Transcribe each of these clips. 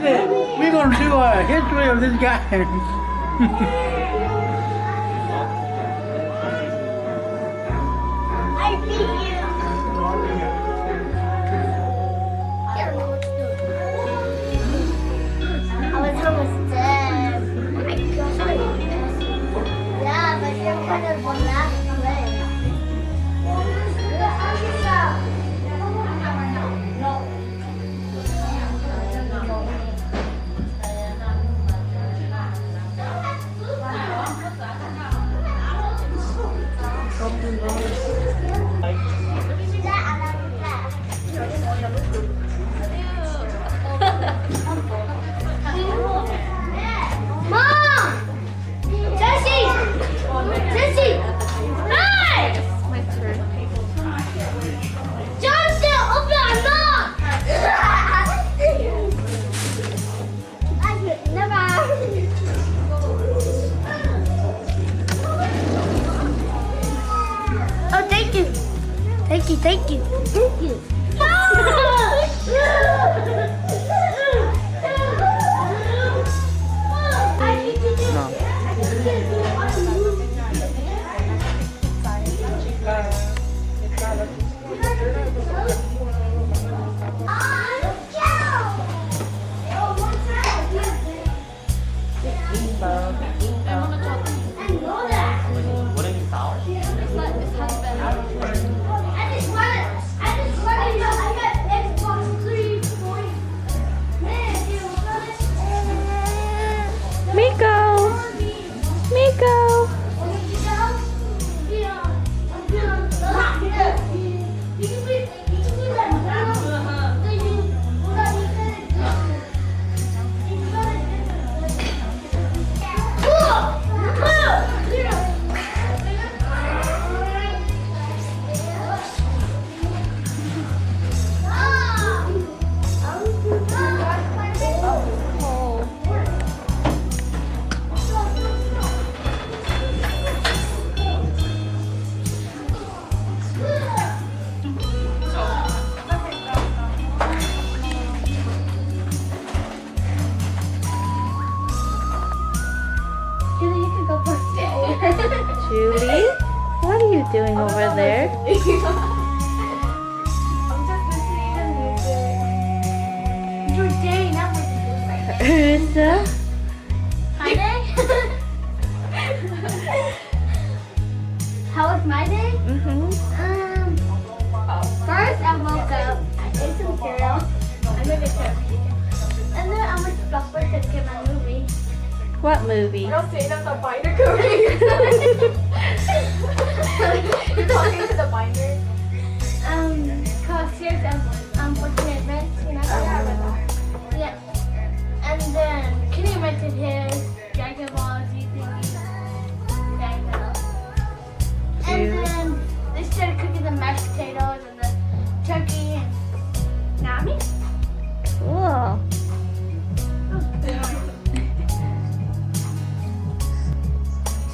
We're gonna do a history of this guy. I beat you. I don't know what to do. I was almost dead. Oh my gosh. Yeah, but you're kind of the last player. Mom! Jesse! Jesse! Hey! John said open our mouth! Never. Oh, thank you. Thank you, thank you, thank you. Miko! Miko! Julie, what are you doing over there? Who's that? Hi there. How was my day? Mm-hmm. Um, first I woke up, I ate some cereal, I made a turkey, and then I went to Blockbuster to get my movie. What movie? You're sitting at the binder cookie. You're talking to the binder. Um, cause here's um, unfortunate events, you know? Yeah. And then Kenny rented his Dragon Ball Z thingy. Dragon Ball. And then they started cooking the mashed potatoes and the turkey and now me. Cool.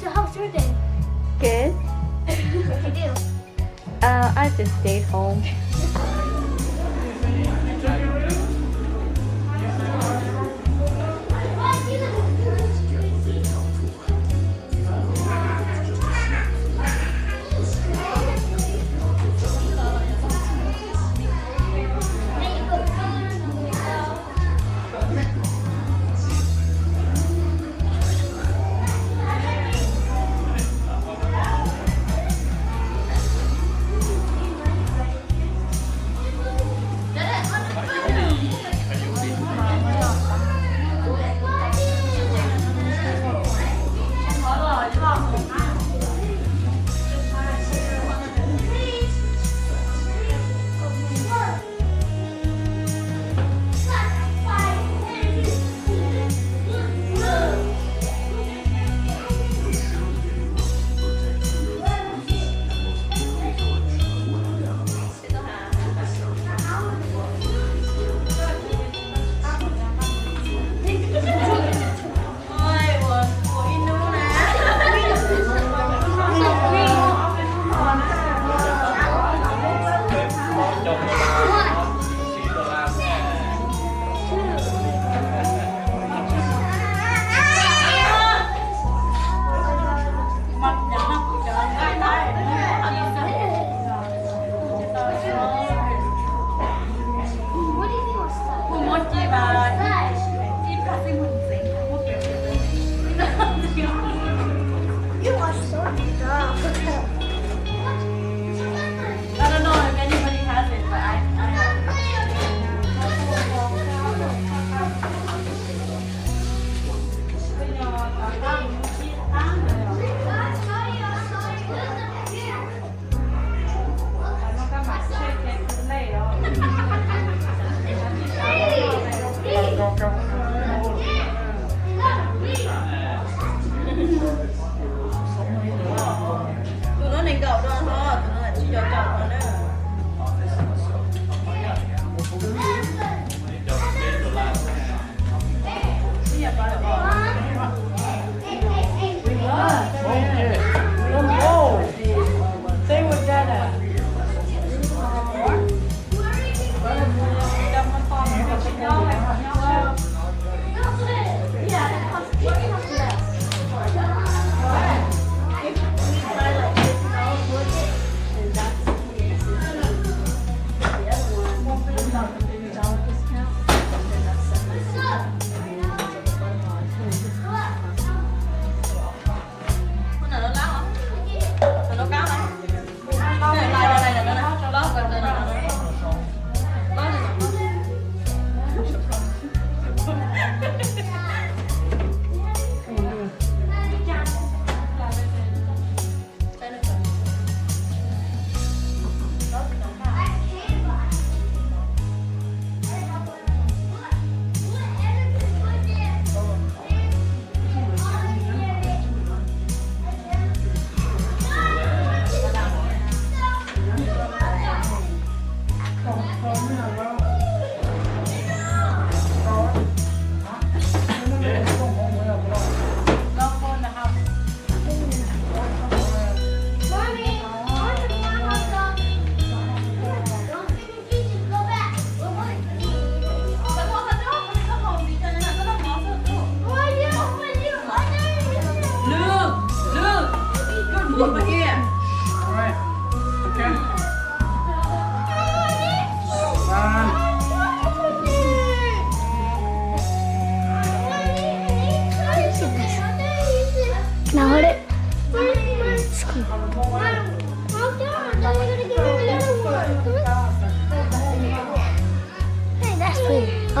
So how was your day? Good. What did you do? Uh, I just stayed home.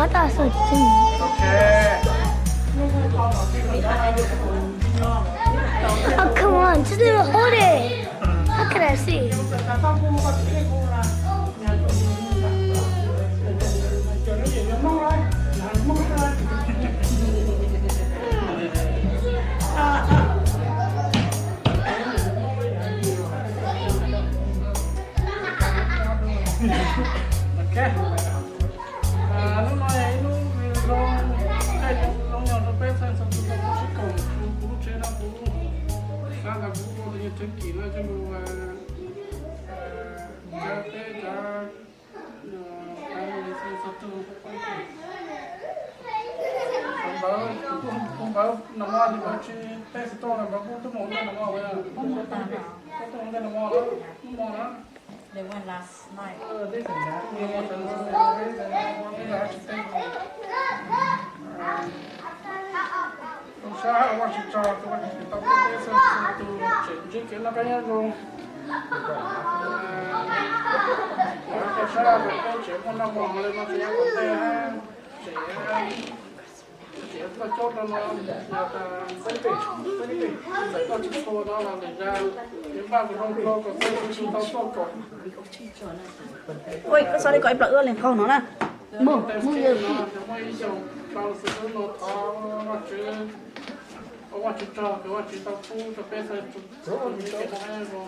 What the fuck? Oh, come on, just let me hold it. How can I see? Ok. Hnub no yog ib hnub zoo, caij zoo nyoog rau peb txhua tus tau sib koom rau kuv lub tsheb no, kuv xav tias kuv ua tus yog tsev kim no coj mus nrog peb cov txhua tus. Kuv npawb, kuv npawb nag hmo ces npawb tsis teb xov tooj, npawb kuj tuaj mus ntej nag hmo, kuj tuaj mus ntej nag hmo, hnub hmo na. Zoo siab ua Vajtswv tsaug, tus Vajtswv tau pub peb txhua tus tseem ntsib kev noj qab nyob zoo. Zoo siab peb tseem muaj noj muaj haus li no tsis nyob tom ntej, tseem, tseem tuaj cob rau no, yog tas txawm tuaj tsis txhua no los lwm zaus yuav npaj kom zoo dua kom txhua tus tau tuaj koom. Ua koj txhob li kom ib plag wb ua li nqaug no na. Mus, mus yog muaj ib xyoos rau xwb no thov Vajtswv, ua Vajtswv tsaug, ua Vajtswv tau pub rau peb txhua tus tseem ntsib kev noj qab nyob zoo.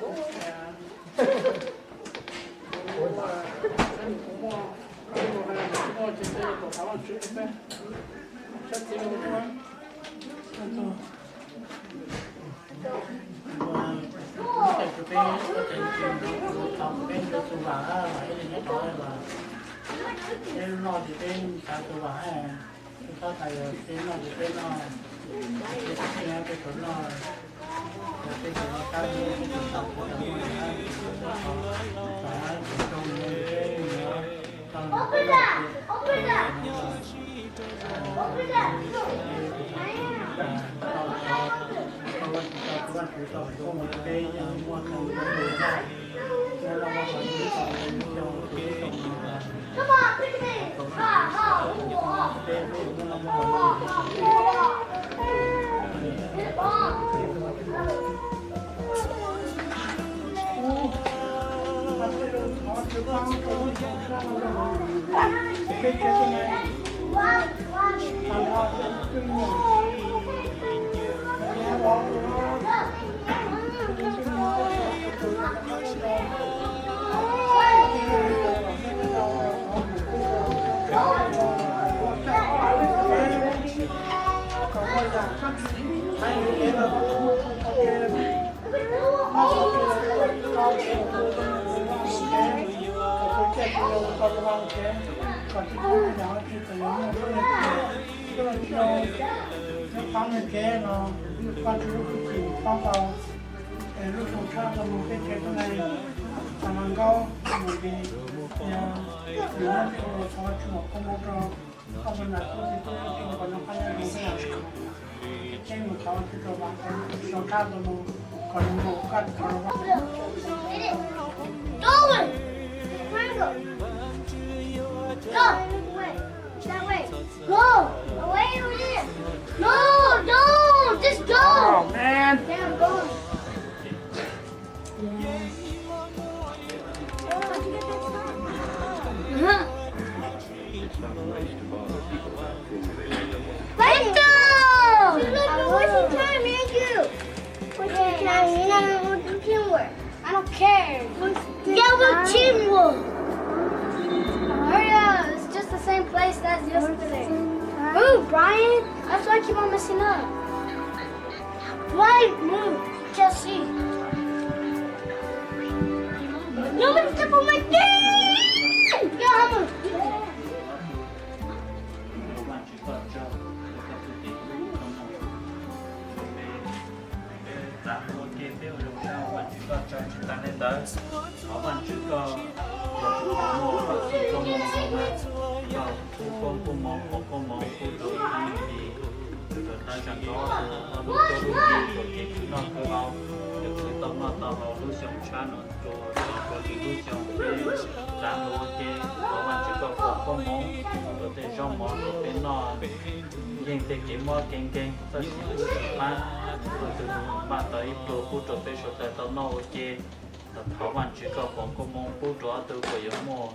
Kuv muaj, kuv muaj ces peb yuav thov Vajtswv rau peb. Sab txiv, peb, peb nyob tau vam, peb nyob tau vam, peb noj ces peb xav tau vam, peb txhob tas yog peb noj ces peb noj, peb tsis noj peb tau noj, peb tsis noj tab peb tsis tau Lub xyoo tshaj no mus peb tsev tuaj neeg, txav hluas nkauj mus nti, yog nws nyob tsis ua los thov Vajtswv kom koob hmoov rau, koj tus nam tub txiv tub tub tij kom noj qab nyob zoo xwb. Peb mus thov Vajtswv rau vas, xyoo tshaj no mus kom nws mus koj thov rau vas. Go away. Where you go? Go. Go away over there. No, don't. Just go. Oh, man. Yeah, I'm going. Let's go! Wasting time, me and you. Wasting time. You never want to do teamwork. I don't care. Yeah, we're teamwork. Hurry up. It's just the same place as yesterday. Ooh, Brian. That's why I keep on messing up. Why move, Chelsea? No one step on my thing! Yeah, I'm a Ua Vajtswv koj tsaug, koj tus tis koj mus, peb txav ua ke peb ua zoo saib Vajtswv koj tsaug tsis tas li ntawd. Thov Vajtswv koj, koj tus tis muaj koj txhim koj muag zoo mas, koj pub koob pub hmoov, pub koob hmoov pub rau ib tug tis, tus tawg zam nkaub, koj lub cuab lub yig, koj kev khwv noj khwv haus, yog khwv tau noj tau haus lub xyoo tshab no rau txog lub xyoo peb txav nuav ua ke, thov Vaajtswv koj foom koob hmoov rau tej zaub mov rau peb noj, yeej tej kev mob kev nkeeg, txoj kev tub kev pab, txhua tug npaaj tau ib pluag pub rau peb suav dlawg tau noj ua ke. Thov Vaajtswv koj foom koob hmoov pub rau ob tug uas yuav muaj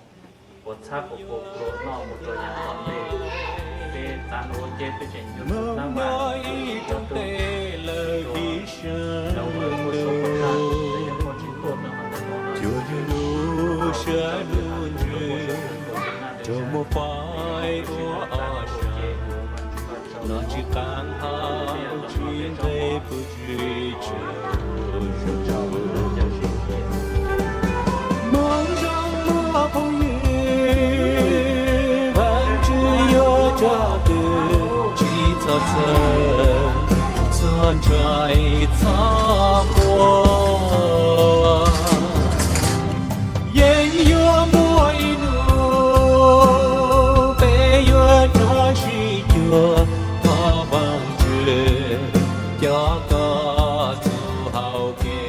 puas txhab puas puas pluag noj mus rau yav tom ntej. Peb txav nuav ua ke peb tseem yuav tsum tab mas ib tug lawm vim sab lub ntsws, cuag yug lub sab lub ntsws rau muaj pab dua ob sab, no tsis qaab hab tsis nqe puj tsis tshua zuj zus. Moog zoo muaj phooj ywg, Vaajtswv yuav tsa twg tsis txhob txhawj, txhob ntshai txhob quaj. Yeej yuav muaj ib nub peb yuav rov sib cuag, thov Vaajtswv coj koj txuj hauv kev